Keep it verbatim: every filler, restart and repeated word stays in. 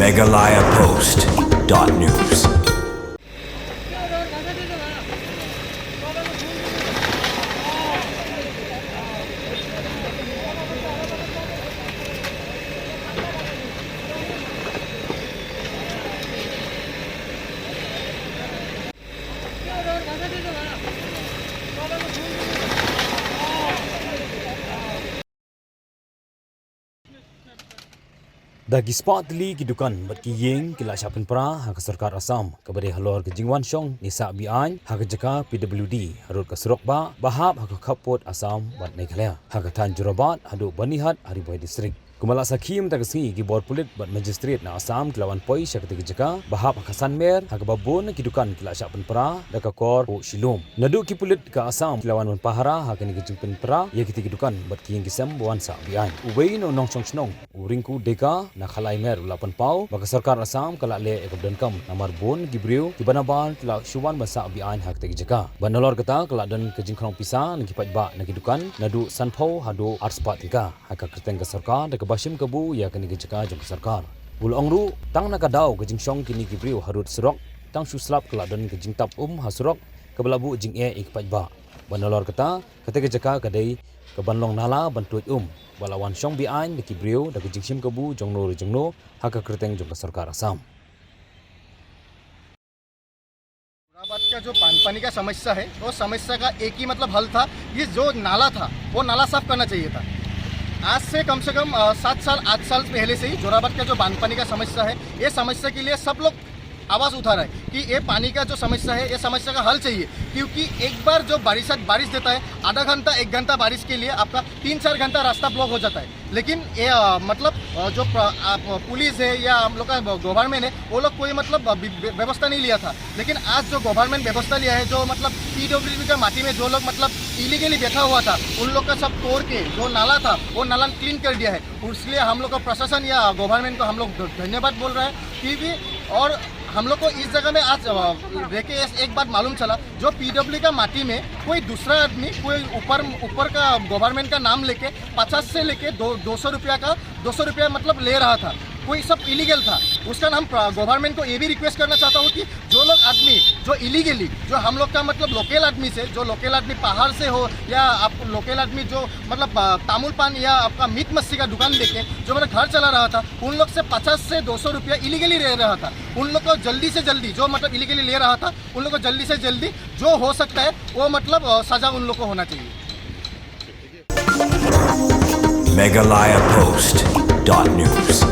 Meghalaya Post dot news. Da ki spah tylli ki dukan bad ki ïing ki la shah pynpra ha ka sorkar Assam kaba dei halor ka jingwan shong ne sah be-aiñ ha ka jaka P W D harud ka surok ba ba hap ha ka khappud Assam bad Meghalaya ha ka thaiñ Jorabat haduh Banihat ha Ri Bhoi District. Kumba la sakhi mynta ka sngi, ki bor pulit bad magistrate na Assam ki la wan poi sha katei ka jaka ba hap ha ka Sanmer ha kaba bun ki dukan ki la shah pynpra da ka kor u shilum. Naduh ki pulit ka Assam ki la wan ban pahara ha kane ka jingpynpra ïa kitei ki dukan bad ki ïing ki sem ba wan sah be-aiñ. Uwei na u nongshong shnong u Rinku Deka na Khalaimer u la pynpaw ba ka sorkar Assam ka la leh ïa kaba donkam namar bun ki briew kiba nabar ki la shu wan ban sah be-aiñ ha katei ka jaka. Bad nalor kata ka la don ka jingkhnong pisa na ki paidbah na ki dukan naduh sanphew haduh arspah tyngka ha ka kyrteng ka sorkar da kaba shim kabu ïa kane ka jaka jong ka sorkar. U la ong ruh tang na ka daw ka jingshong kine ki briew harud surok tang shu slap ka la don ka jingtap um ha surok kaba la buh jingeh ïa ki paidbah. Bad nalor kata, katei ka jaka ka dei kaban long nala ban tuid um ba la wan shong be-aiñ da ki briew da ka jingshim kabu jongno re jongno ha ka kyrteng jong ka sorkar Assam. जोराबाद का जो बांधपानी का समस्या है, वो समस्या का एक ही मतलब हल था, ये जो नाला था वो नाला साफ करना चाहिए था। आज से कम से कम अ, सात साल आठ साल पहले से ही जोराबाद का जो बांधपानी का समस्या है, ये समस्या के लिए सब लोग आवाज़ उठा रहे हैं कि ये पानी का जो समस्या है, ये समस्या का हल चाहिए। क्योंकि एक बार जो बारिश बारिश देता है, आधा घंटा एक घंटा बारिश के लिए आपका तीन चार घंटा रास्ता ब्लॉक हो जाता है। लेकिन ये अ, मतलब अ, जो प्र, आप, पुलिस है या हम लोग का गवर्नमेंट है, वो लोग कोई मतलब अ, बि- बि- व्यवस्था नहीं लिया था। लेकिन आज जो गवर्नमेंट व्यवस्था लिया है, जो मतलब पीडब्ल्यूडी का माटी में जो लोग मतलब इलीगली बैठा हुआ था, उन लोग का सब तोड़ के जो नाला था, वो नाला क्लीन कर दिया है। इसलिए हम लोग का प्रशासन या गवर्नमेंट को हम लोग ध- धन्यवाद बोल रहे हैं। क्योंकि और हम लोग को इस जगह में आज अ, रह के एक बात मालूम चला, जो पीडब्ल्यू का माटी में कोई दूसरा आदमी कोई ऊपर ऊपर का गवर्नमेंट का नाम लेके पचास से लेके दो दो सौ रुपया का दो सौ रुपया मतलब ले रहा था। कोई सब इलीगल था। उसका हम गवर्नमेंट को ये भी रिक्वेस्ट करना चाहता हूँ कि जो लोग आदमी जो इलीगली, जो हम लोग का मतलब लोकल आदमी से, जो लोकल आदमी पहाड़ से हो या आप लोकल आदमी जो मतलब अ, तामुल पान या आपका मीट मच्छी का दुकान देके जो मतलब घर चला रहा था, उन लोग से पचास से दो सौ रुपया इलीगली ले रहा था। उन लोग को जल्दी से जल्दी, जो मतलब इलीगली ले रहा था, उन लोग को जल्दी से जल्दी जो हो सकता है वो मतलब अ, सजा उन लोग को होना चाहिए। Meghalaya Post dot news.